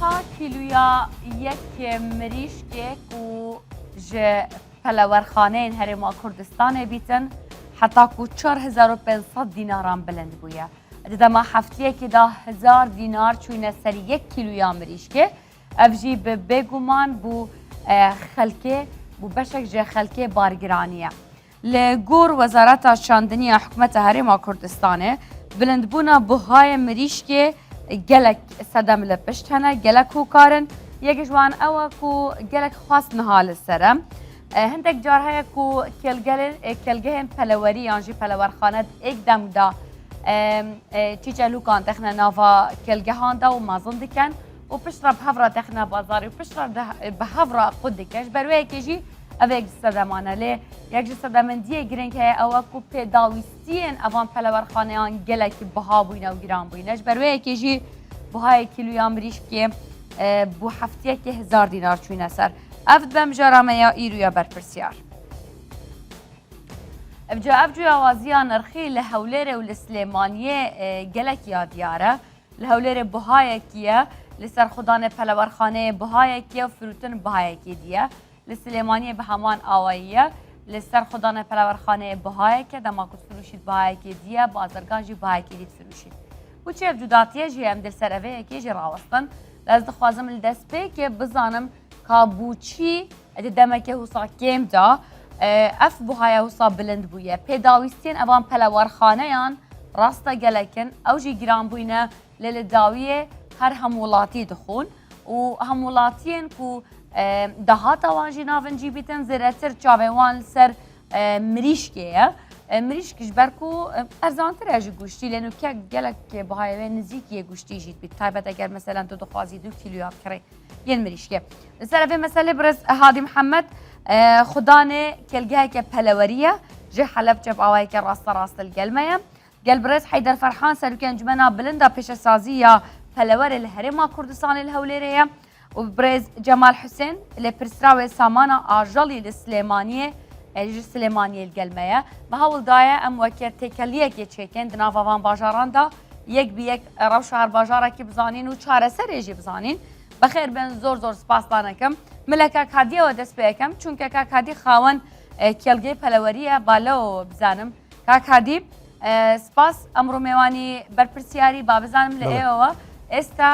Nirxa kîloya yek mirîşkê ku ji pelewerxaneyên Herêma Kurdistanê bîtin heta ku 4500 dînaran bilind bûye. Di dema heftiyekê de hezar dînar çûyne ser yek kîloya mirîşkê. Ev jî bi bêguman bû xelkê bû beşek ji xelkê bargiraniye. Li gor Wezareta Çandiniya Hikûmeta Herêma Kurdistanê, bilindbûna buhayê mirîşkê gelek sedem li pişt hene, gelek hokar in. Yek ji wan ew e ku gelek xwest niha li ser e. Hindek car heye ku kêlgehên pelewerî yan jî pelewerxane di êk dem de çîçelûkan dixine nava kêlgehan de û mezin dikin û piştre bi hev re dixine bazarê û piştre bi hev re qut dikin. Ji ber wê yekê jî Ev yek ji sedeman e lê yek ji sedemendiyê girîng heye ew e ku pêdawîstiyên evan pelewerxaneyan gelekî biha bûyne û giran bûyne. Ji ber wê yekê jî buhayê kîloya mirîşkê bû heftiyekê hezar dînar çûyne ser. Ev dibe mijara me ya îro ya berpirsyar. Evca ev cuyawaziya nirxî li Hewlêrê û li Silêmaniyê gelek ya diyar e. Li Hewlêrê buhayekî ye, li ser xudanê pelewerxaneyê buhayekî ye û firotin buhayekî dî ye. Li Silêmaniyê bi heman awayî ye. Li ser xwedana pelewerxaneyê bihayek e, dema ku difiroşît bihayekê dî ye, bazirgan jî bihayekê dî difiroşît. Û çi ev cudatiye jî em dê li ser evê yekê jî rawestin. Lê ez dixwazim li destpêkê bizanim ka bûçî di demekê wisa kêm de ev buhaya wisa bilind bûye. Pêdawîstiyên evan pelewerxaneyan rast e gelek in, ew jî giran bûyne lê li dawiyê her hemwelatî dixwin û hemwelatiyên ku Dahata wan jî navincî bîtin zêdetir çavê wan li ser mirîşkê ye. Mirîşk ji ber ku erzantir e ji guştî lê nûke gelek bihayê wê nizîk yê guştî jî dibît. Taybet eger meselen tu dixwazî du kîloya bikirê yên mirîşkê. Li ser vê meselê birêz Hadî Mihemed xudanê kêlgeheke pelewerî ye ji Helebçe bi awayeke rasterast li gel me ye. Gel birêz Heyder Ferhan Serokê Encumena Bilind a Pêşesazî ya Pelewerê li Herêma Kurdistanê li Hewlêrê ye û birêz Cemal Husên li pirsrawê samana ajalî li Silêmaniyê ji Silêmaniyê li gel me ye. Me hewl daye em weke têkeliyekê çêkin di nava van bajaran de yek bi yek rewşa her bajarekî bizanîn û çareserê jî bizanîn. Bexêr bin zor zor spas danekim. Mile kak Hadiye we dest pê ekem çunke kak Hadî xawen kêlgê pelewerî ye ba lew bizanim. کاک هادی سپاس ئەمڕۆ مێوانی بەرپرسیاری با بزانم لە ئێوەوە ئێستا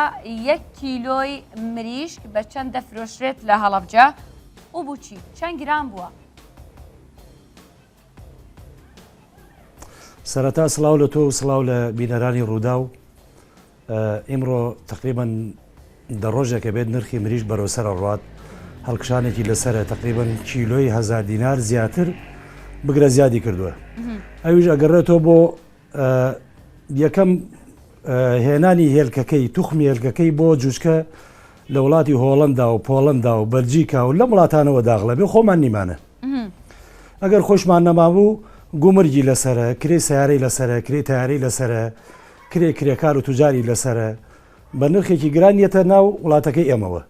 یەک کیلۆی مریشک بە چەند دەفرۆشرێت لە هەڵەبجە و بچی چەند گران بووە؟ سەرەتا سڵاو لە تۆ و سڵاو لە بینەرانی ڕوودا و ئیمڕۆ تەقریبەن دە ڕۆژێکە بێت نرخی مریشک بەرەو سەر ئەڕوات، هەڵکشانێکی لەسەرە تەقریبەن کیلۆی هەزار دینار زیاتر بگرە زیادی کردووە. ئەویش ئەگەڕێتەوە بۆ یەکەم هێنانی هێلکەکەی توخمی هێلکەکەی بۆ جوچکە لە وڵاتی هۆڵندا و پۆڵندا و بەلجیکا و لەم وڵاتانەوە داغڵە بێ خۆمان نیمانە. ئەگەر خۆشمان نەمابوو گومرگی لەسەرە، کرێی سەیارەی لەسەرە، کرێی تەیارەی لەسەرە، کرێ کرێکار و توجاری لەسەرە بە نرخێکی گران یەتە ناو وڵاتەکەی ئێمەوە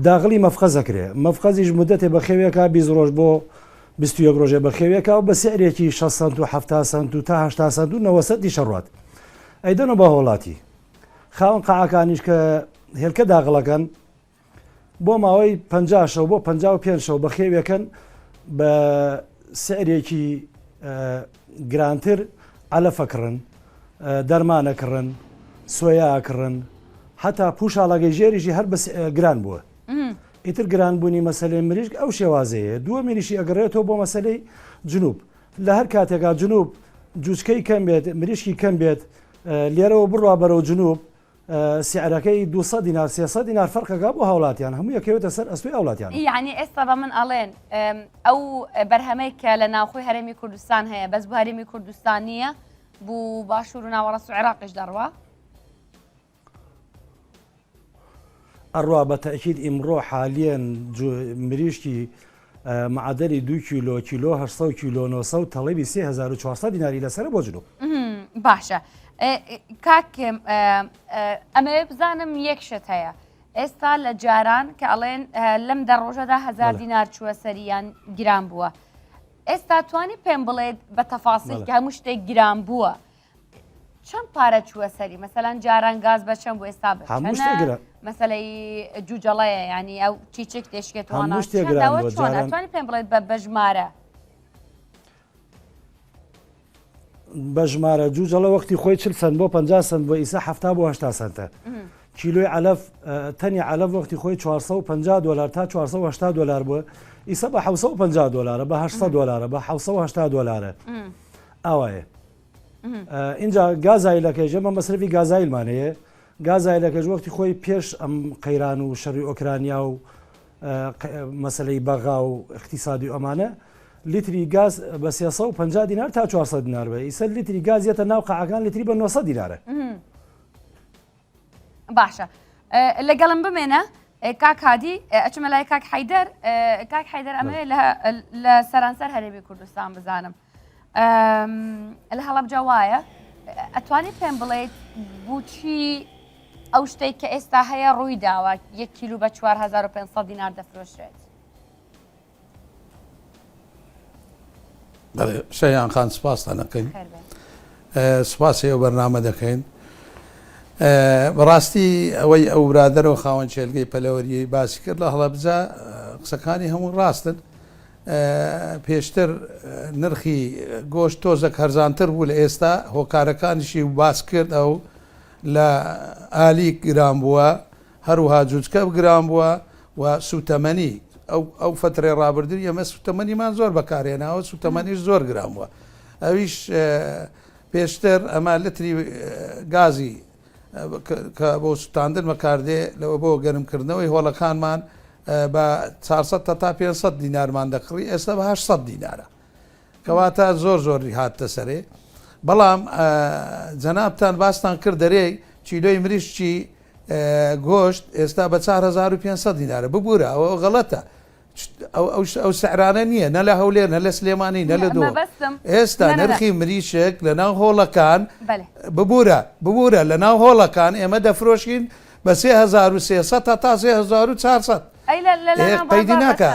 داغڵی مەفقەز ئەکرێ مەفقەزیش مدەتێ بەخێوێکا 20 ڕۆژ بۆ 21 ڕۆژێ بەخێوێکا و بە سعرێکی 6 سەنت و 70 سەنت و تا 80 سەنت و 90 سەنتیش ئەڕوات ئەیدەنەوە بە هاوڵاتی خاوەن قاعەکانیش کە هێلکە داغڵەکەن بۆ ماوەی 50 شەو بۆ 55 شەو بەخێوێکەن بە سعرێکی گرانتر عەلەفەکڕن دەرمانەکڕن سۆیاکڕن حتا پوشاڵەگەی ژێریشی هەر بەس گران بووە ئیتر گرانبوونی مەسلەی مریشک ئەو شێوازەیە دووەمینیشی ئەگەڕێتەوە بۆ مەسلەی جنوب لە هەر کاتێکا جنوب جوچکەی کەم بێت مریشکی کەم بێت لێرەوە بڕوا بەرەو جنوب سعرەکەی 200 دینار 300 دینار فەرقەکە بۆ هاوڵاتیان هەموو یەکەوێتە سەر ئەستۆی هاوڵاتیان. یعنی ئێستا بە من ئەڵێن ئەو بەرهەمەی کە لە ناوخۆی هەرێمی کوردستان هەیە بەس بۆ هەرێمی کوردستان نییە بۆ باشوور و ناوەڕاست و عێراقیش دەڕوا؟ ئەڕوا بە تەئکید ئیمڕۆ حالیەن مریشکی معەدەلی دوو کیلۆ کیلۆ 800 و کیلۆ 900 تەڵەبی 3400 دیناری لەسەرە بۆ جنوب. باشە کاک ئەمەوێ بزانم یەک شت هەیە ئێستا لە جاران کە ئەڵێن لەم دە ڕۆژەدا هزار دینار چووە سەریان گران بووە ئێستا توانی پێم بڵێت بە تەفاسیل کە هەموو شتێک گران بووە چەند پارە چووە سەری مەسەلەن جاران گاز بە چەند بوو ئێستا بە چەنە؟ مەسەلەی جوجەڵەیە یانی ئەو چیچک دەشکێتەوە هەموو شتێک گران بووە جاران. ئەتوانی پێم بڵێت بە بەژمارە بە ژمارە جوجەڵە وەختی خۆی 40 سنت بۆ 50 سنت بۆ ئیسا 70 بۆ 80 سنتە کیلۆی عەلەف تەنی عەلەف وەختی خۆی 450 دلار تا 480 دلار بووە ئیسە بە 750 دلارە بە 800 دلارە بە 780 دلارە ئاوایە اینجا گازایلەکەی ژەمە مەسرفی گازایلمان هەیە گازایلەکەش وەختی خۆی پێش ئەم قەیران و شەڕی ئۆکرانیا و مەسەلەی بەغا و اقتصادی و ئەمانە لیتری گاز بە 350 دینار تا 400 دینار بە ئیسە لیتری گاز یەتە ناو قاعەکان لیتری بە 900 دینارە. باشە لەگەڵم بمێنە کاک هادی ئەچمە لای کاک حیدەر کاک حیدەر ئەمەوێ لە سەرانسەر هەرێمی کوردستان بزانم لە هەڵەبجە وایە ئەتوانی پێم بڵێیت بۆچی ئەو شتێک کە ئێستا هەیە ڕووی داوە یەک کیلو بە 4500 دینار دەفرۆشرێت بەڵێ شەیان خان سپاستان ئەکەین سپاسی ئەو بەرنامە دەکەین بەڕاستی ئەوەی ئەو برادەرەوە خاوەن چێلگەی پەلەوەریی باسی کرد لە هەڵەبجە قسەکانی هەموو ڕاستن پێشتر نرخی گۆشت تۆزەک هەرزانتر بوو لە ئێستا هۆکارەکانیشی باس کرد ئەو لە ئالیک گران بووە هەروها جوجکە گران بووە و سوتەمەنی ئەو ئەو فەترەی ڕابردووی ئێمە سوتەمەنیمان زۆر بەکارهێناوە سوتەمەنیش زۆر گران بووە ئەویش پێشتر ئەمە لتری گازی کە بۆ سوتاندن بەکاردێ لەوە بۆ گەرمکردنەوەی هۆڵەکانمان بە 400 تا 500 دینارمان دەکڕی ئێستا بە 800 دینارە کەواتە زۆر زۆری هاتتە سەرێ بەڵام جەنابتان باستان کرد دەرێی کیلۆی مریشکی گۆشت ئێستا بە 4500 دینارە ببورە ئەوە غەڵەتە ئەو سعرانە نییە نە لە هەولێر نە لە سلێمانی نە لە دۆ ئێستا نرخی مریشک لە ناو هۆڵەکان ببورە ببورە لە ناو هۆڵەکان ئێمە دەفرۆشین بە 3300 تا 3400 قەیدی ناکا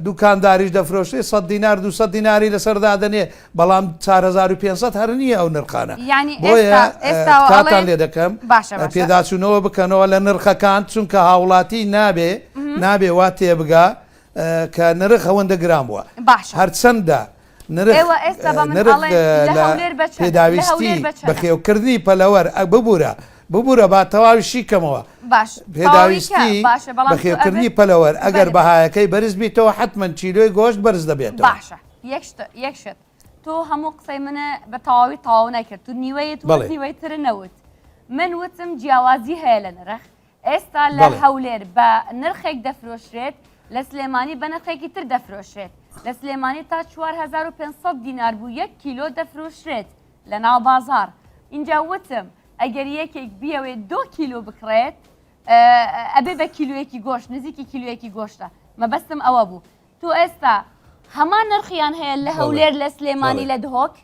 دوکانداریش دەفرۆشێ سەد دینار دوسەد دیناری لەسەر دادەنێ بەڵام 4500 هەر نییە ئەو نرخانە یعنی بۆیە ئێستا تکاتان لێ دەکەم باشە باشە پێداچوونەوە بکەنەوە لە نرخەکان چونکە هاوڵاتی نابێ نابێ وا تێبگا کە نرخ ئەوەندە گران بووە باشە هەرچەندە نرخ ئێوە ئێستا بە من نرخ ئەڵێن لە لە هەولێر بە چەند؟ لە پێداویستی هەولێر بە چەنە؟ بەخێوکردنی پەلەوەر ئە ببورە ببورە با تەواوی شیکەمەوە باش تەواوی کە پێداویستی باشە بەڵام تۆ بەخێوکردنی ئەبێت پەلەوەر ئەگەر بەلێ بەهایەکەی بەرز بیتەوە حەتمەن کیلۆی گۆشت بەرز دەبێتەوە. باشە یەک شت یەک شت تۆ هەموو قسەی منە بە تەواوی تەواو نەکرد تو نیوەیت وت بەڵێ. نیوەی تر نەوت من وتم جیاوازی هەیە لە نرخ ئێستا لە بەڵێ. هەولێر بە نرخێک دەفرۆشرێت لە سلێمانی بە نرخێکی تر دەفرۆشرێت لە سلێمانی تا 4500 دینار بوو یەک کیلۆ دەفرۆشرێت لە ناو بازاڕ ئینجا وتم ئەگەر یەکێک بیەوێت دو کیلۆ بکڕێت ئەبێ بە کیلویەکی گۆشت نزیکی کیلویەکی گۆشتە مەبەستم ئەوە بوو تۆ ئێستا هەمان نرخیان هەیە لە هەولێر لە سلێمانی لە دهۆک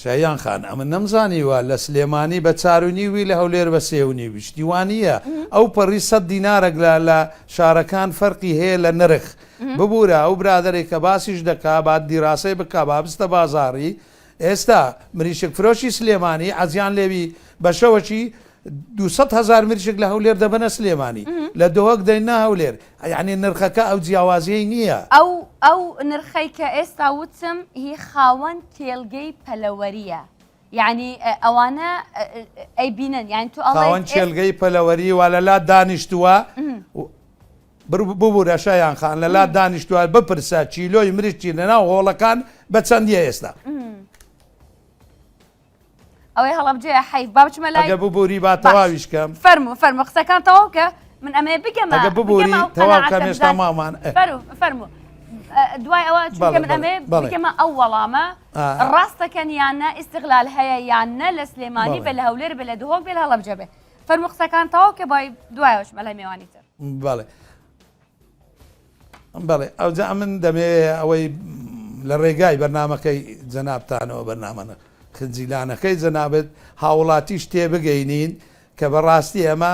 شایان خان ئەمن نەمزانیوە لە سلێمانی بە چار و نیوی لە هەولێر بە سێ و نیوی شتی وا نییە ئەو پەڕی سەد دینارەک لە لە شارەکان فەرقی هەیە لە نرخ ببورە ئەو برادەرێک کە باسیش دەکا با دیراسەی بکا با بستە بازاڕی ئێستا مریشک فرۆشی سلێمانی عەزیان لێوی بە شەوەکی 200 هەزار مریشک لە هەولێر دەبەنە سلێمانی لە دهۆک دەینە هەولێر یعنی نرخەکە ئەو جیاوازیەی نییە. ئەو ئەو نرخەی کە ئێستا وتم هی خاوەن کێڵگەی پەلەوەریە یعنی ئەوانە ئەیبینن یعنی تۆ ئەڵێیت خاوەن کێڵگەی پەلەوەری وا لە لات دانیشتووە ببورە شایان خان لە لات دانیشتووە بپرسە کیلۆی مریشکی لەناو هۆڵەکان بە چەندیە ئێستا؟ ئەوەی هەڵەبجەیە حەیف با بچمە لای ئەگە ببوری با تەواویش کەم فەرموو فەرموو قسەکان تەواو کە من ئەمەیە بگەمە ئەگە ببوری بگەمە ئەو تەواو کەم قەناعەتە هێشتا بزانم. مامان ئە. فەرموو فەرموو ئە، دوای ئەوە چونکە بەڵێ، من بەڵێ، ئەمەیە بەڵێ. بگەمە ئەو وەڵامە ئا. ڕاستەکەن یان نە ئیستغلال هەیە یان نە لە سلێمانی بەڵێ. بێ لە هەولێر بێ لە دهۆک بێ لە هەڵەبجە بێ فەرموو قسەکان تەواو کە بای دوایەوە چمە لای مێوانی تر بەڵێ بەڵێ ئەوجا ئەمن دەمەوێ ئەوەی لە ڕێگای بەرنامەکەی جەنابتانەوە بەرنامە خنجیلانەکەی جەنابت هاوڵاتیش تێبگەینین کە بەڕاستی ئەمە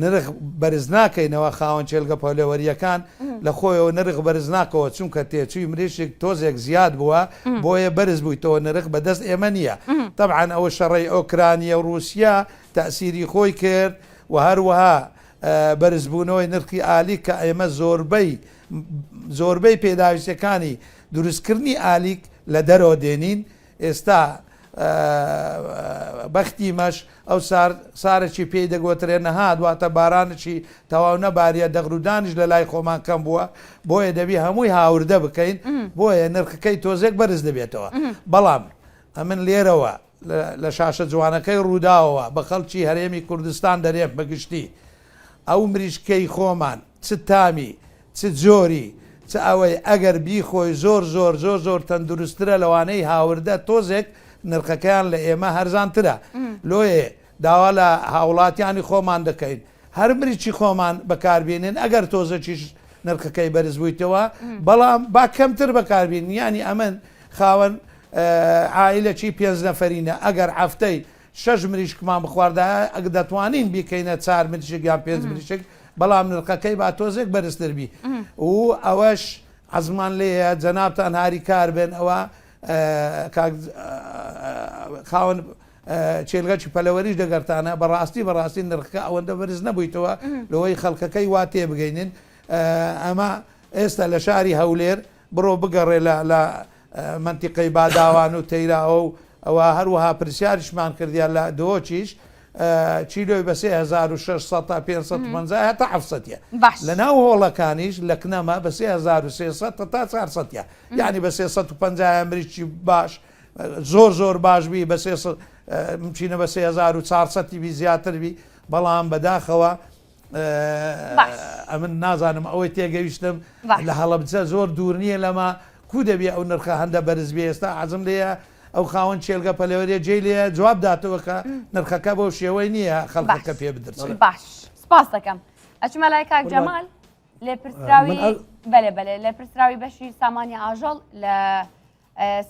نرخ بەرز ناکەینەوە خاوەن چێلگە پەلەوەریەکان. لە خۆیەوە نرخ بەرز ناکەوە چونکە تێچووی مریشک تۆزێک زیاد بووە بۆیە بەرز بوویتەوە نرخ بەدەست ئێمە نییە تەبعەن ئەوە شەڕەی ئۆکرانیە و ڕووسیا تەئسیری خۆی کرد و هەروەها بەرزبوونەوەی نرخی ئالیک کە ئێمە زۆربەی زۆربەی پێداویستیەکانی دروستکردنی ئالیک لە دەرەوە دێنین ئێستا بەختی مەش ئەو سار سارەکی پێی دەگۆترێ نەهات واتە بارانەکی تەواو نەباریە دەغرودانیش لە لای خۆمان کەم بووە بۆیە دەبی هەمووی هاوردە بکەین بۆیە نرخەکەی تۆزێک بەرز دەبێتەوە بەڵام ئەمن لێرەوە لە شاشە جوانەکەی ڕووداوەوە بە خەڵکی هەرێمی کوردستان دەرێم بە گشتی ئەو مریشکەی خۆمان چ تامی چ جۆری چ ئەوەی ئەگەر بیخۆی زۆر زۆر زۆر زۆر تەندروستترە لەوانەی هاوردە تۆزێک نرخەکەیان لە ئێمە هەرزانترە لۆیێ داوا لە هاوڵاتیانی خۆمان دەکەین هەر مریشکی خۆمان بەکاربێنن ئەگەر تۆزەکیش نرخەکەی بەرز بوویتەوە بەڵام با کەمتر بەکاربین یانی ئەمن خاوەن عائیلەکی پێنج نەفەرینە ئەگەر هەفتەی شەش مریشکمان بخواردایە ئەگ دەتوانین بیکەینە چار مریشک یان پێنج مریشک بەڵام نرخەکەی با تۆزێک بەرزتر بی و ئەوەش حەزمان لێیە جەنابتان هاریکار بن ئەوە کاک خاوەن چێلگەکی پەلەوەریش دەگەرتانە بەڕاستی بەڕاستی نرخەکە ئەوەندە بەرز نەبوویتەوە لەوەی خەڵکەکەی وا تێبگەینن ئەمە ئێستا لە شاری هەولێر بڕۆ بگەڕێ لە لە مەنتیقەی باداوان و تەیراوە و ئەوە هەروەها پرسیاریشمان کردیان لە دهۆکیش کیلۆی بە 3600 تا 550 هەتا 700 یە باش لە ناو هۆڵەکانیش لە کنەمە بە 3300 تا 400 یە یعنی بە 350 مریشکی باش زۆر زۆر باش بی بە 300 مچینە بە 3400 بی زیاتر بی بەڵام بەداخەوە ئەمن نازانم ئەوەی تێگەیشتم لە هەڵەبجە زۆر دوور نییە لەمە کو دەبێ ئەو نرخە هەندە بەرز بێ ئێستا حەزم لێیە ئەو خاوەن چێلگە پەلەوەریە جێی لێیە جواب داتەوە کە نرخەکە بەو شێوەی نییە خەڵکەکە پێ بدرسێ. باش سپاس دەکەم ئەچمە لای کاک جەمال لێپرسراوی بەلێ بەلێ لێپرسراوی بەشی سامانی ئاژەڵ لە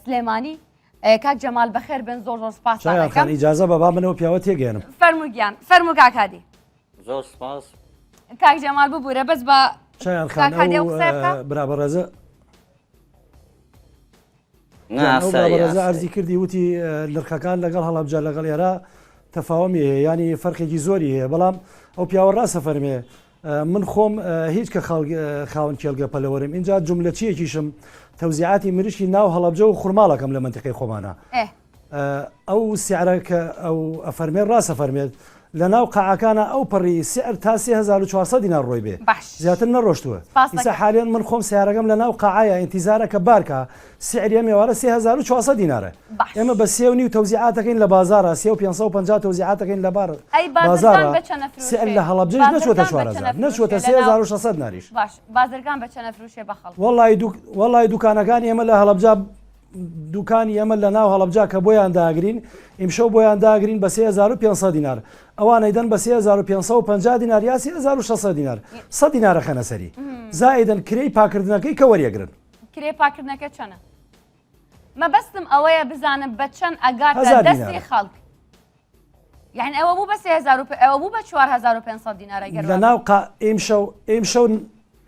سلێمانی کاک جەمال بەخێر بن زۆر زۆر سپاس خان ئیجازە بە با منەوە پیاوە تێگەێنم فەرموو گیان فەرموو کاک هادی زۆر سپاس کاک جەمال ببوورە بەس بە شایان خان برا بەڕێزە بەڕێزە ئەرزی کردی وتی نرخەکان لەگەڵ هەڵەبجە لەگەڵ ئێرە تەفاومی هەیە ینی فەرقێکی زۆری هەیە بەڵام ئەو پیاوە ڕاستە فەرمێ من خۆم هیچ کە خاوەن کێڵگە پەلەوەرم ئینجا جوملەچیەکیشم تەوزیعاتی مریشکی ناو هەڵەبجە و خورماڵەکەم لە مەنتیقەی خۆمانە ئەو سعرە کە ئەو ئەفەرمێ ڕاستە فەرمێت لە ناو قاعەکانە ئەو پەڕی سعر تا 3400 دینار ڕۆی بێ زیاتر نەڕۆشتووە ئیسا حالیان من خۆم سیارەکەم لە ناو قاعەیە ئینتیزارە کە بارکە سعری ئەم ئێوارە 3400 دینارە ئێمە بە سێ و نیو تەوزیعات دەکەین لە بازاڕا سێ و 550 تەوزیعات دەکەین لە بار ئەی بازرگان بە چەند ئەفرۆشێ؟ سعر لە هەڵەبجەش نەچووەتە 4000 نەچووەتە 3600 ناریش باش بازرگان بە چەند ئەفرۆشێ بە خەڵک؟ وەڵی دوو وەڵی دوکانەکانی ئێمە لە هەڵەبجە دوکانی ئێمە لە ناو هەڵەبجە کە بۆیان داگرین ئیمشەو بۆیان داگرین بە 3500 دینار ئەوان ئەیدەن بە 3550 دینار یا 3600 دینار 100 دینارە خەنە سەری زائیدەن کرێی پاکردنەکەی کە وەریەگرن کرێ پاکردنەکە چەنە؟ مەبەستم ئەوەیە بزانم بە چەند ئەگاتە دەستی خەڵک یعنی ئەوە بوو بە 3000 ئەوە بوو بە 4500 دینارە گەر لە ناو قا ئیمشەو ئیمشەو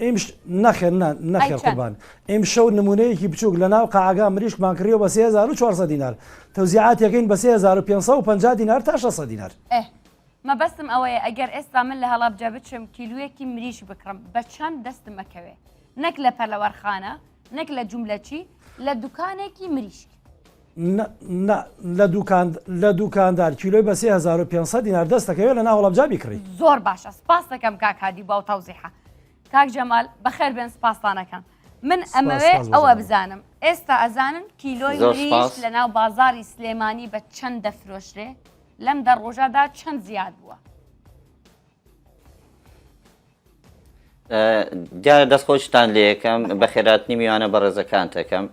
ئیمش نەخێر نا نەخێر قوربان ئیمشەو نمونەیەکی بچووک لە ناو قاعگا مریشکمان کڕیەوە بە 3400 دینار تەوزیعاتەکەین بە 3550 دینار تا 600 دینار مەبەستم ئەوەیە ئەگەر ئێستا من لە هەڵەبجە بچم کیلویەکی مریش بکڕم بە چەند دەستم ئەکەوێ نەک لە پەلەوەرخانە نەک لە جوملەچی لە دوکانێکی مریشک. نا نا لە دوکان لە دوکاندار کیلۆی بە 3500 دینار دەست دەکەوێت لە ناو هەڵەبجە بیکڕی. زۆر باشە سپاس دەکەم کاک هادی بۆ ئەو تەوزیحە. کاک جەمال بەخێر بێن سپاستان ئەکەم. من ئەمەوێ ئەوە بزانم ئێستا ئەزانن کیلۆی مریشک لە ناو بازاری سلێمانی بە چەند دەفرۆشرێ؟ لەم دە ڕۆژەدا چەند زیاد بووە؟ دیارە دەست خۆشتان لێ یەکەم بە خێراتنی میوانە بەڕێزەکانتەکەم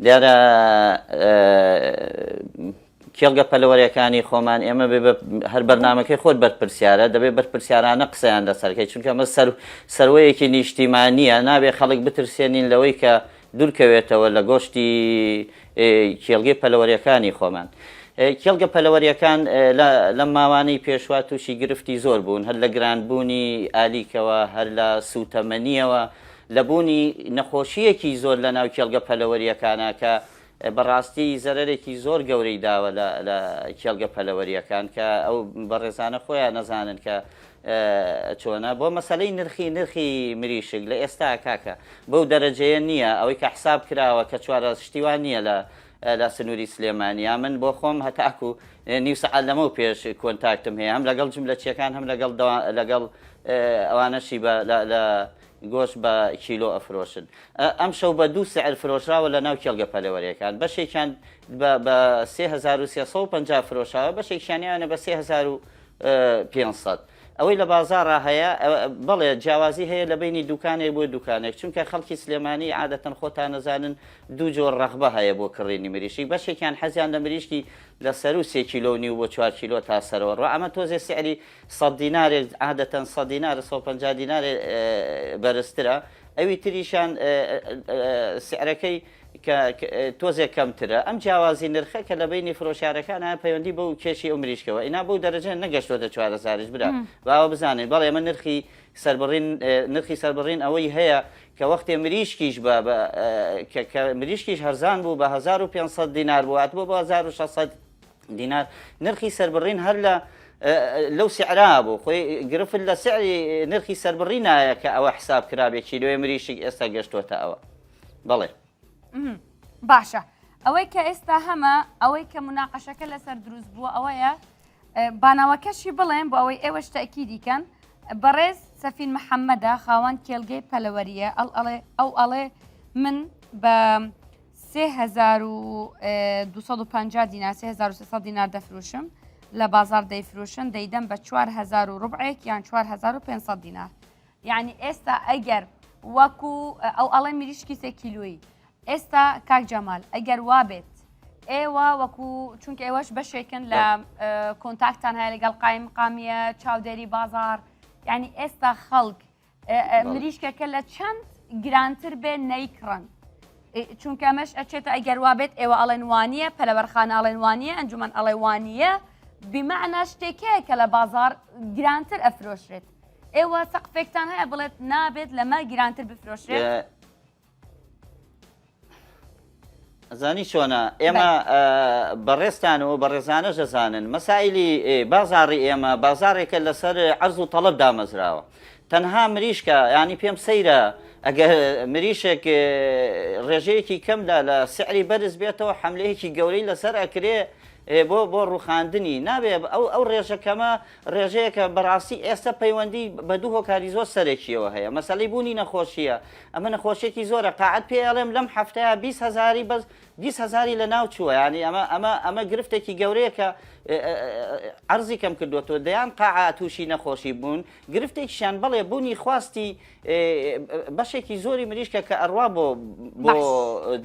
دیارە کێڵگە پەلەوەرەکانی خۆمان ئێمە بێ هەر بەرنمەکەی خۆت بەرپرسیارە دەبێت بەرپرسیارانە قسەیان لەسەرکەی چونکە ئەمە سەر سەروەیەکی نیشتیمانیە نابێ خەڵک بترسێنین لەوەی کە دوورکەوێتەوە لە گۆشتی کێڵگەی پەلەوەریەکانی خۆمان. کێڵگە پەلەوەریەکان لەم ماوانەی پێشوا تووشی گرفتی زۆر بوون هەر لە گرانبوونی ئالیکەوە هەر لە سووتەمەنیەوە. لە بوونی نەخۆشییەکی زۆر لە ناو کێڵگە پەلەوەرییەکانا کە بەڕاستی زەرەرێکی زۆر گەورەی داوە لە لە کێڵگە پەلەوەرییەکان کە ئەو بەڕێزانە خۆیان نەزانن کە چۆنە بۆ مەسەلەی نرخی نرخی مریشک لە ئێستا کاکە بەو دەرەجەیە نییە ئەوەی کە حساب کراوە کە چوارە شتی وا نییە لە لە سنووری سلێمانیا من بۆ خۆم هەتاکو نیو سەعات لەمەو پێش کۆنتاکتم هەیە هەم لەگەڵ جملەچیەکان هەم لەگەڵ لەگەڵ ئەوانەشی بە لە گۆشت بە کیلۆ ئەفرۆشن ئەمشەو بە دوو سعر فرۆشراوە لە ناو کێڵگە پەلەوەرەکان بەشێکیان بە 3350 فرۆشاوە بەشێکیانیانە بە 3500 ئەوەی لە بازاڕا هەیە بەڵێ جیاوازی هەیە لە بەینی دوکانێک بۆ دوکانێک چونکە خەڵکی سلێمانی عادەتەن خۆتان ئەزانن دوو جۆر ڕەغبە هەیە بۆ کڕینی مریشک بەشێکیان حەزیان لە مریشکی لە سەروو سێ کیلۆ و نیو بۆ چوار کیلۆ تا سەرەوە ڕوا ئەمە تۆزێ سعری سەد دینارێک عادەتەن سەد دینار 150 دینارێ بەرزترە ئەوی تریشان سعرەکەی کە تۆزێک کەمترە، ئەم جیاوازی نرخە کە لە بەینی فرۆشیارەکانا پەیوەندی بەو کێشی ئەو مریشکەوە ئینا بەو دەرەجە نەگەشتۆتە چوار هەزاریش برا با ئەوە بزانین بەڵێ ئەمە نرخی سەربڕین نرخی سەربڕین ئەوەی هەیە کە وەختێ مریشکیش بە کە کە مریشکیش هەرزان بوو بە 1500 دینار بوو هاتبوو بۆ 1600 دینار نرخی سەربڕین هەر لە لەو سعرا بوو خۆی گرفت لە سعری نرخی سەربڕینایە کە ئەوە حساب کرابێ کیلۆی مریشک ئێستا گەشتۆتە ئەوە بەڵێ. باشە ئەوەی کە ئێستا هەمە ئەوەی کە مناقەشەکە لەسەر دروست بووە ئەوەیە باناوەکەشی بڵێن بۆ ئەوەی ئێوەش تەکیدی کەن بەڕێز سەفین محەممەدە خاوەن کێلگەی پەلەوەریە ئەڵ ئەڵێ ئەو ئەڵێ من بە 3250 دینار 3300 دینار دەفروشم لە بازار دەیفروشن دەیدەم بە 4000 و ڕبعێک یان 4500 دینار یانی ئێستا ئەگەر وەکو ئەو ئەڵێ مریشکی سێ کیلۆیی ئێستا کاک جەمال ئەگەر وابێت ئێوە وەکو چونکە ئێوەش بەشێکن لە کۆنتاکتان هەیە لەگەڵ قایم قامیە چاودێری بازار یعنی ئێستا خەڵک مریشکەکە لە چەند گرانتر بێ نەیکڕن چونکە ئەمەش ئەچێتە ئەگەر وابێت ئێوە ئەڵێن وانییە پەلەوەرخانە ئەڵێن وانییە ئەنجومەن ئەڵێ وانییە بیمەعنا شتێک هەیە کە لە بازار گرانتر ئەفرۆشرێت ئێوە سەقفێکتان هەیە بڵێت نابێت لەمە گرانتر بفرۆشرێت؟ ئەزانی چۆنە ئێمە بەڕێزتان و بەڕێزانەش دەزانن مەسایلی بازاڕی ئێمە بازاڕێکە لەسەر عەرز و تەڵەب دامەزراوە تەنها مریشکە ینی پێم سەیرە ئەگەر مریشێک ڕێژەیەکی کەم لە لە سعری بەرز بێتەوە حملەیەکی گەورەی لەسەر ئەکرێ بۆ بۆ ڕوخاندنی نابێ ئەو ئەو ڕێژە کەمە ڕێژەیەکە بەڕاستی ئێستا پەیوەندی بە دوو هۆکاری زۆر سەرەکیەوە هەیە مەسەلەی بوونی نەخۆشیە ئەمە نەخۆشیەکی زۆرە قاعەت پێ ئەڵێم لەم هەفتەیە 20 هەزاری بەس 20 هەزاری لە ناو چووە ینی ئەمە ئەمە ئەمە گرفتێکی گەورەیە کە عەرزی کەم کردووەتەوە دەیان قاعە تووشی نەخۆشی بوون گرفتێکیشیان بەڵێ بوونی خواستی بەشێکی زۆری مریشکە کە ئەڕوا بۆ بۆ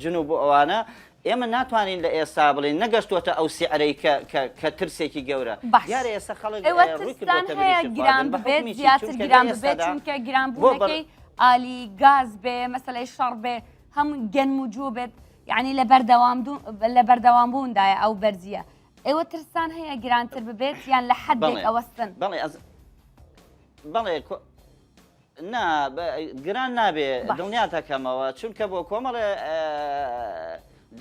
جنوب بۆ ئەوانە ئێمە ناتوانین لە ئێستا بڵێین نەگەشتووەتە ئەو سیعرەی کە کە کە ترسێکی گەورە. باش. دیارە ئێستا خەڵک ئێوە ڕووی ترستان کردووەتە هەیە مریشک گران خواردن بە ببێت حوکمی چی؟ زیاتر چونکە لە گران ببێت ئێستادا چونکە بۆ بڕ گرانبوونەکەی ئالی گاز بێ مەسەلەی شەڕ بێ هەم گەنم و جۆ بێت یعنی لە بەردەوام دوو لە بەردەوام بووندایە ئەو بەرزییە ئێوە ترستان هەیە گرانتر ببێت یان لە حەدێک بەڵێ ئەوەستن؟ بەڵێ ئەز بەڵێ کۆ نا گران نابێ دڵنیاتەکەمەوە چونکە بۆ کۆمەڵێ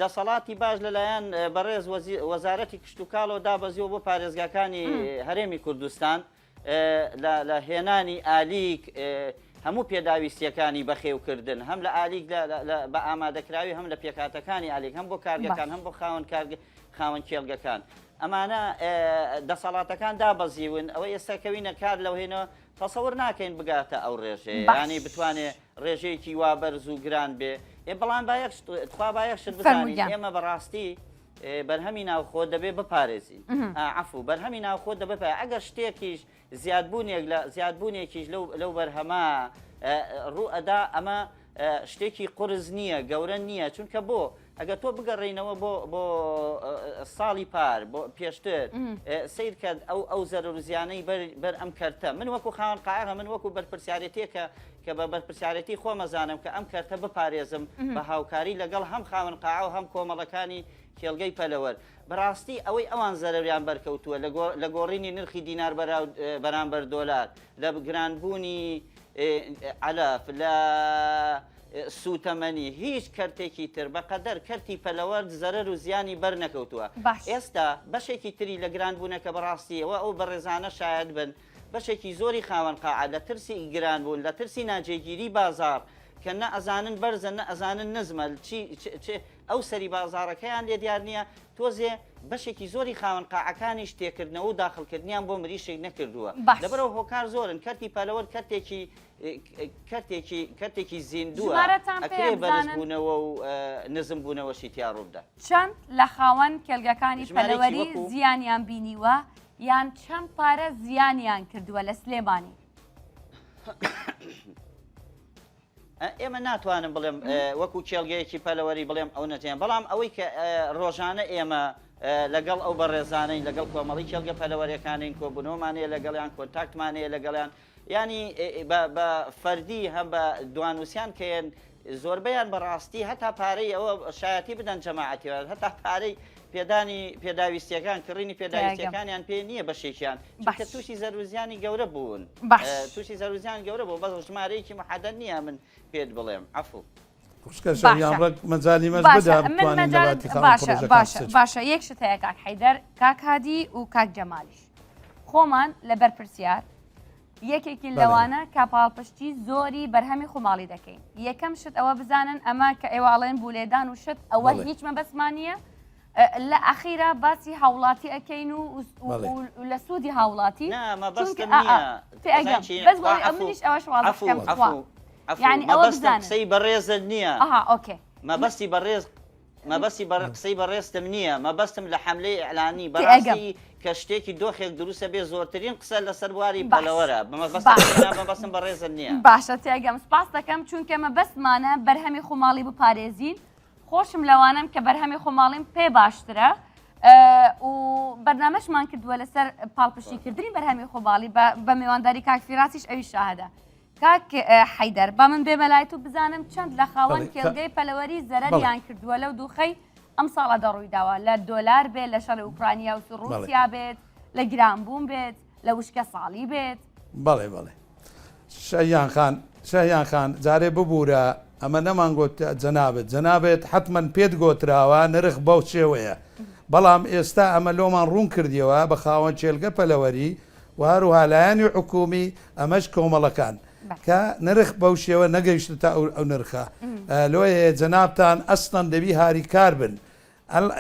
دەسەڵاتی باش لەلایەن بەڕێز وەزارەتی کشتتوکاڵەوە دابەزیوە بۆ پارێزگاکانی هەرێمی کوردستان لە هێنانی ئالیک هەموو پێداویستیەکانی بەخێوکردن هەم لە ئالیک بە ئامادەکراوی هەم لە پێکاتەکانی ئالیک هەم بۆ کارگەکان هەم بۆ خاوەن کارگە خاوەن کێڵگەکان ئەمانە دەسەڵاتەکان دابەزیون ئەوە ئێستا کەوینە کار لەوهێنەوە تەسەور ناکەین بگاتە ئەو ڕێژەیە باش. یانی بتوانێ ڕێژەیەکی وا بەرز و گران بێ ئێ بەڵام با یەک شت تخوا با یەک شت فەرموو بزانین گیان. ئێمە بەڕاستی ئێ، بەرهەمی ناوخۆ دەبێ بپارێزین ئا، عەفو بەرهەمی ناوخۆ دەبێ پا ئەگەر شتێکیش زیادبوونێک لە زیادبوونێکیش لەو لەو بەرهەمە ئێ، ڕوو ئەدا ئەمە ئێ، شتێکی قورس نییە گەورە نییە چونکە بۆ؟ ئەگەر تۆ بگەڕێینەوە بۆ بۆ ساڵی پار بۆ پێشتر سیر کرد ئەو ئەو زەرەر و زیانەی بەر بەر ئەم کەرتە من وەکو خاوەن قاعە من وەکو بەرپرسیارێتیەکە کە بە بەرپرسیارێتی خۆمەزانم کە ئەم کەرتە بپارێزم بە هاوکاری لەگەڵ هەم خاوەن قاعە و هەم کۆمەڵەکانی کێڵگەی پەلەوەر بەڕاستی ئەوەی ئەوان زەرەریان بەرکەوتووە لە گۆڕینی نرخی دینار بەرامبەر دۆلار لە گرانبوونی عەلەف لە سووتەمەنی هیچ کەرتێکی تر بەقەدەر کەرتی پەلەوەر زەرەر و زیانی بەر نەکەوتووە. باش. ئێستا بەشێکی تری لە گرانبوونەکە بەڕاستی ئەوە ئەو بەڕێزانە شایەت بن بەشێکی زۆری خاوەن قاعە لە ترسی گرانبوون لە ترسی ناجێگیری بازاڕ کە نە ئەزانن بەرزە نە ئەزانن نزمە چی چ ئەو سەری بازاڕەکەیان لێ دیار نییە تۆزێ بەشێکی زۆری خاوەن قاعەکانیش تێکردنەوە و داخڵکردنیان بۆ مریشک نەکردووە باش. لەبەرئەوە هۆکار زۆرن کەرتی پەلەوەر کەرتێکی کەرتێکی کەرتێکی زیندووە ژمارەتان پێیە ئەکرێ بەرز بزانن؟ بوونەوە و نزم بوونەوەشی تیا ڕووبدا. چەند لە خاوەن کێڵگەکانی ژمارەیەکی پەلەوەری وەکو. زیانیان بینیوە یان چەند پارە زیانیان کردووە لە سلێمانی؟ ئێمە ناتوانم بڵێم وەکو کێڵگەیەکی پەلەوەری بڵێم ئەو نەتیان بەڵام ئەوەی کە ڕۆژانە ئێمە لەگەڵ ئەو بەڕێزانەی لەگەڵ کۆمەڵی کێڵگە پەلەوەرەکانین کۆبوونەوەمانەیە لەگەڵیان contact مان هەیە لەگەڵیان ینی بە فەردی هەم بە دوانووسیان کەێن زۆربەیان بەڕاستی هەتا پارەی ئەوە شایەتی بدەن جەماعەتیوان هەتا پارەی پێدانی پێداویستیەکان کڕینی پێداویستیەکانیان پێ نییە بەشێکیان چونکە تووشی زەروزیانی گەورە بوون تووشی زەروزیان گەورە بوو بەس ژمارەیەکی محەدەد نییە من پێت بڵێم عەفو. خوشکە شەریان ڕەک مەجالی مەش بدە بتوانین لە باتی خاوەن پڕۆژەکان قسە بکەین. باشە یەک شت هەیە کاک حەیدەر کاک هادی و کاک جەمالیش خۆمان لەبەر پرسیار یەکێکین لەوانە کە پاڵپشتی زۆری بەرهەمی خۆماڵی دەکەین یەکەم شت ئەوە بزانن ئەمە کە ئێوە ئەڵێن بوو لێدان و شت ئەوە هیچ مەبەستمان نییە لە ئەخیرا باسی هاوڵاتی ئەەکەین و لە سوودی هاوڵاتی بەس منیش ئەوەش یعنی ئەوە قسەی بەڕێزت نییە okay مەبەستی بەڕێز مەبەستی بەڕ قسەی بەڕێزتم نییە مەبەستم لە حەملەی ئیعلانی بەڕاستی کە شتێکی دۆخێک دروستە بێ زۆرترین قسە لەسەر بواری پەلەوەرە مەبەستم بەڕێزت نییە. باشە تێگەم سپاس دەکەم چونکە مەبەستمانە بەرهەمی خۆماڵی بپارێزین خۆشم لەوانەم کە بەرهەمی خۆماڵیم پێ باشترە و بەرنامەشمان کردووە لەسەر پاڵپشتیکردنی بەرهەمی خۆماڵی بە میوانداری کاک فیراسیش ئەوی شاهدە کاک حەیدەر با من بێمە لای تو بزانم چەند لە خاوەن کێڵگەی پەلەوەری زەرەریان کردووە لەو دوخەی ئەم ساڵە دەڕوویداوە لە دۆلار بێت لە شەڕی ئوکرانیا و ڕووسیا بێت لە گرانبوون بێت لە وشکە ساڵی بێت. بەڵێ بەڵێ شەیان خان شەیان خان جارێ ببوورە ئەمە نەمان گوت جەنابت جەنابێت حتمما پێت گۆتراوە نرخ بەو شێوەیە بەڵام ئێستا ئەمە لۆمان ڕوون کردیەوە بە خاوەن کێلگە پەلەوەری و هەروها لایەنی حکومی ئەمەش کۆمەڵەکان کە نرخ بەو شێوە نەگەیشتە ئەو نرخە لۆیە جەنابتان ئەسڵەن دەبی هاریکار بن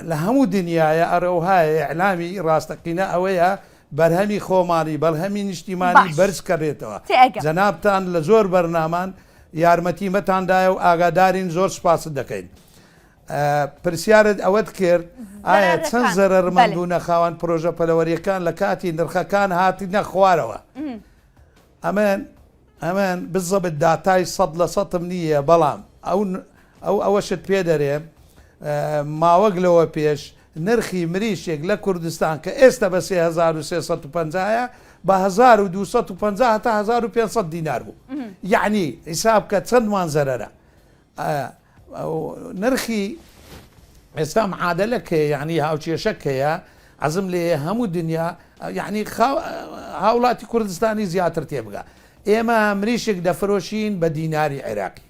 لە هەموو دنیاە ئەرەوهایە ئیعلامی ڕاستەقینە ئەوەیە بەرهەمی خۆماڵی بەڵهەمی نیشتیمانی بەرز کەرێتەوە جەنابتان لە زۆر بەرنامان یارمەتی مەتاندایە و ئاگادارین زۆر سوپاست دەکەین. پرسیارت ئەوەت کرد ئایا چەند زەرەرمەند بوونە خاوەن پرۆژە پەلەوەریەکان لە کاتی نرخەکان هاتنە خوارەوە ئەمن ئەمن بزەبت داتای سەد لە سەتم نییە بەڵام ئەو ئەو ئەوەشت پێ دەرێم ماوەک لەوە پێش نرخی مریشێک لە کوردستان کە ئێستا بە 3350 بە 1250 هەتا 1500 دینار بوو یعنی حیساب کە چەندمان زەرەرە نرخی ئێستا معادلە کە یعنی هاوکێشە کەیە عزم لێ هەموو دنیا یعنی هاوڵاتی کوردستانی زیاتر تێبگا ئێمە مریشک دەفرۆشین بە دیناری عێراقی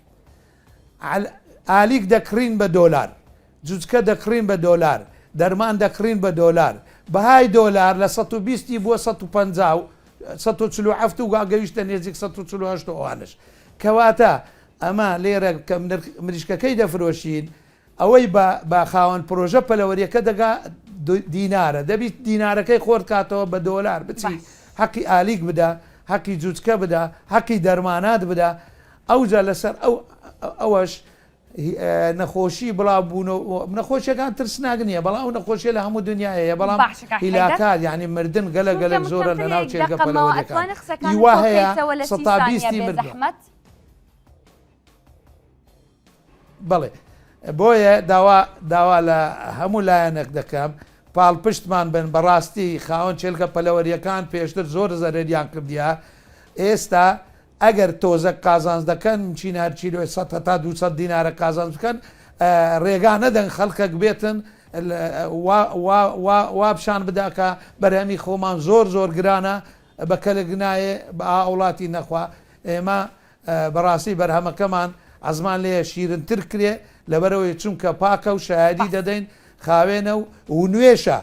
ئالیک دەکڕین بە دۆلار جوجکە دەکڕین بە دۆلار دەرمان دەکڕین بە دۆلار بەهای دۆلار لە 120 بووە 150 و 147 و گەیشتە نێزیک 148 ئەوانش کەواتە ئەمە لێرە کە مریشکەکەی دەفرۆشین ئەوەی بە بە خاوەن پرۆژە پەلەوەریەکە دەگا دینارە دەبی دینارەکەی خۆر کاتەوە بە دۆلار بچی حەقی ئالیک بدە حەقی جوچکە بدە حەقی دەرمانات بدە ئەوجا لەسەر ئەو ئەوەش نەخۆشی بڵاو بوونەوە نەخۆشیەکان ترسناک نییە بەڵام ئەو نەخۆشیە لە هەموو دنیا هەیە بەڵام هیلاکات یعنی مردن گەلە گەلێک زۆرە لە ناو کێلگە پەلەوەریەکان هیوا هەیە سەتا بیستی مردووە. بەڵێ. بۆیە داوا داوا لە هەموو لایەنێک دەکەم پاڵپشتمان بن بەڕاستی خاوەن چێلکە پەلەوەریەکان پێشتر زۆر زەرەریان کردیە ئێستا ئەگەر تۆزەک قازانج دەکەن مچینە هەر کیلۆی سەت هەتا 200 دینارە قازانج بکەن ڕێگا نەدەن خەڵکەک بێتن وا وا وا وا پیشان بدا کە بەرهەمی خۆمان زۆر زۆر گرانە بە کەلک نایێ بە هاوڵاتی نەخوا ئێمە بەڕاستی بەرهەمەکەمان عەزمان لێیە شیرنتر کرێ لەبەرئەوەی چونکە پاکە و شایەدی دەدەین خاوێنە و و نوێشە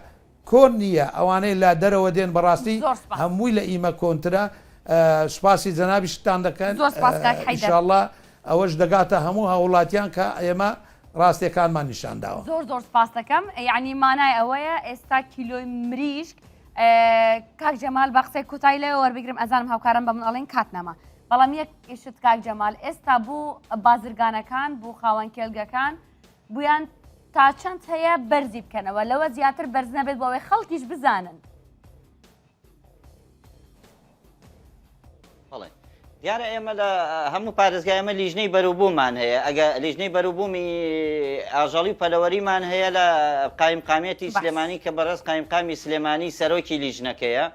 کۆن نییە ئەوانەی لە دەرەوە دێن بەڕاستی زۆر سپاس. هەمووی لە ئیمە کۆنترە سوپاسی جەنابیشتان دەکەن زۆر سپاس کاک حەیدەر. ئیشاڵڵا ئەوەش دەگاتە هەموو هاووڵاتیان کە ئێمە ڕاستیەکانمان نیشان داوە. زۆر زۆر سپاس دەکەم یعنی مانای ئەوەیە ئێستا کیلۆی مریشک کاک جەمال بە قسەی کۆتایی لەوێ وەربگرم ئەزانم هاوکارم بە من ئەڵێن کات نەما بەڵام یەک شت کاک جەمال ئێستا بۆ بازرگانەکان بۆ خاوەن کێلگەکان بویان تا چەند هەیە بەرزی بکەنەوە لەوە زیاتر بەرز نەبێت بۆ ئەوەی خەڵکیش بزانن. بەڵێ دیارە ئێمە لە هەموو پارێزگای ئێمە لیژنەی بەروبوومان هەیە ئەگە لیژنەی بەروبوومی ئاژەڵی و پەلەوەریمان هەیە لە قایمقامیەتی سلێمانی کە بەڕێز قایمقامی سلێمانی سەرۆکی لیژنەکەیە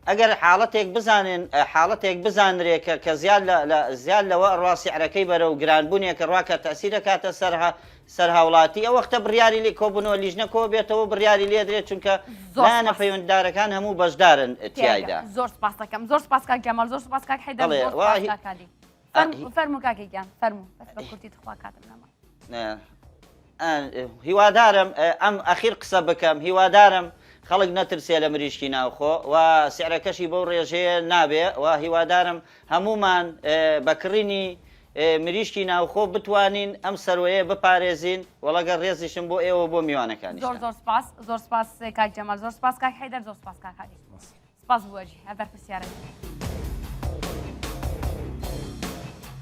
ئەگەر حاڵەتێک بزانن حاڵەتێک بزانرێ کە کە زیاد لە زیاد لەوە ئەڕوا سعرەکەی بەرەو گرانبوونێکە ڕوا کە تەسیرەکاتە سەر سەر هاوڵاتی ئەو وەختە بڕیاری لێ کۆبوونەوە لیژنە کۆ بێتەوە بڕیاری لێدرێت چونکە لایەنە پەیوەنددارەکان هەموو بەشدارن تیایدا. زۆر سپاس دەکەم زۆر سپاس کاک جەمال زۆر سپاس کاک حەیدەر زۆر سپاس کاک هادی فەرموو کاکە گیان فەرموو بەس بە کورتی تخوا کاتم نەما. هیوادارم ئەم ئەخیر قسە بکەم هیوادارم خەڵک نەترسێ لە مریشکی ناوخۆ و سعرەکەشی بەو ڕێژەیە نابێ و هیوادارم هەموومان بە کڕینی مریشکی ناوخۆ بتوانین ئەم سەروەیە بپارێزین وە ڵەگەڵ ڕێزیشم بۆ ئێوە و بۆ زۆر میوانەکانیشتان. زۆر سپاس زۆر سپاس کاک جەمال زۆر سپاس کاک حەیدەر زۆر سپاس کاک هادی سپاس بۆ ئەجی هەر بەرپرسیارەکەی.